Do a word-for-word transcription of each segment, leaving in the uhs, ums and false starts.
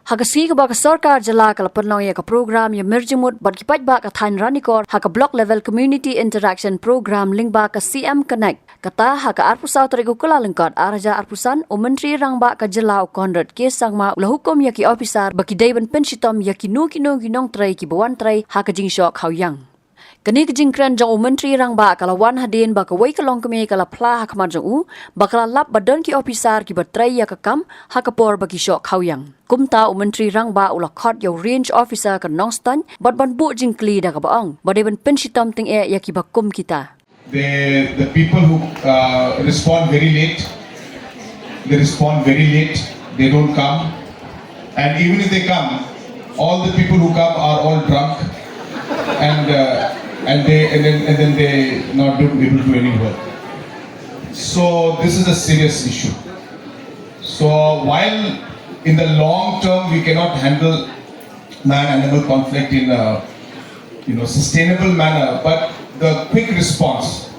Ha ka sngi kaba ka sorkar jylla ka la pynlong ïa ka program ïamir jingmut bad ki paidbah ka thaiñ Ranikor ha ka Block Level Community Interaction Program lyngba ka C M Connect. Kata ha ka arphew saw tarik u Kyllalyngkot ar hajar arphew san, u Myntri Rangbah ka jylla u Conrad K Sangma u la hukum ïa ki ophisar ba ki dei ban pynshitom ïa kino kino ki nongtrei kiba wan trei ha ka jingshoh khawïang. Kane ka jingkren jong u Myntri Rangbah ka la wan hadien ba kawei ka longkmie ka la phla ha khmat jong u ba ka la lap ba don ki ophisar kiba trei ïa ka kam ha ka por ba ki shoh khawïang. Kumta u Myntri Rangbah u la khot ïa u Range Officer ka Nongstoiñ bad ban buh jingkylli da kaba ong ba dei ban pynshitom tyngeh ïa kiba kum kita. The, the people who uh, respond very late, they respond very late, they don't come. And even if they come, all the people who come are all drunk and, uh, and, they, and, then, and then they not do, able to do any work. So this is a serious issue. So while in the long term we cannot handle man-animal conflict in a, you know, sustainable manner, but the quick response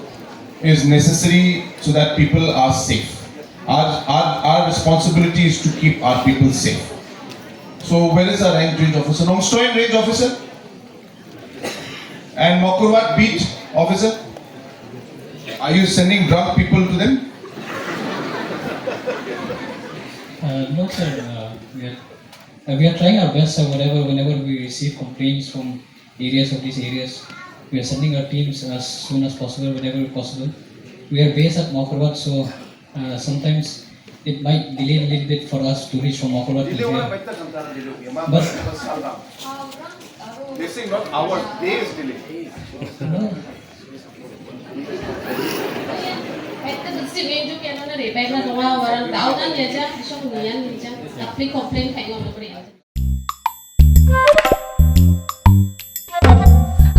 is necessary so that people are safe. Our, our, our responsibility is to keep our people safe. So where is our range officer? Nongstoiñ range officer? And Mawkyrwat beat officer? Are you sending drunk people to them? Uh, no, sir. Uh, we, are, uh, we are trying our best, sir, whatever, whenever we receive complaints from areas of these areas, we are sending our teams as soon as possible, whenever possible. We are based at Mawkyrwat, so uh, sometimes it might delay a little bit for us to reach from Mawkyrwat to here. But They say not hours, days delay. No.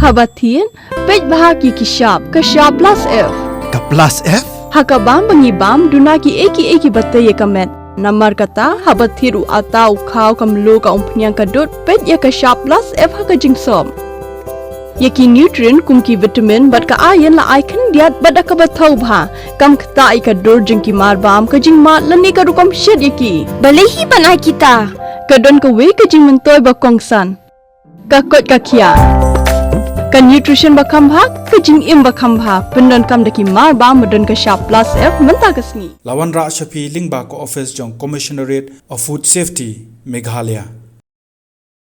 Haba thied, peit bha ki ki shap, ka shap plus F. Ka plus F? Ha ka bam ba ngi bam, duna ki ei ki ei kiba tei ïa ka met. Namar kata, haba thied u atta u khaw ka mluh ka umphniang ka dud, peit ïa ka shap plus F ha ka jingsop. Ïa ki nutrient kum ki vitamin bad ka iron la ai khyndiat bad da kaba thaw bha. Kam ktah ïa ka dur jong ki mar bam, ka jingmad lane ka rukom shet ïa ki. Balei hi ban ai kita? Ka don kawei ka jingmyntoi ba kongsan. Ka koit ka khiah. Ka nutrition ba kham bha, ka jingim ba kham bha. Pyndonkam da ki mar bam ba don ka shap plus F mynta ka sngi. La wanrah sha phi lyngba ka office jong Commissionerate of Food Safety, Meghalaya.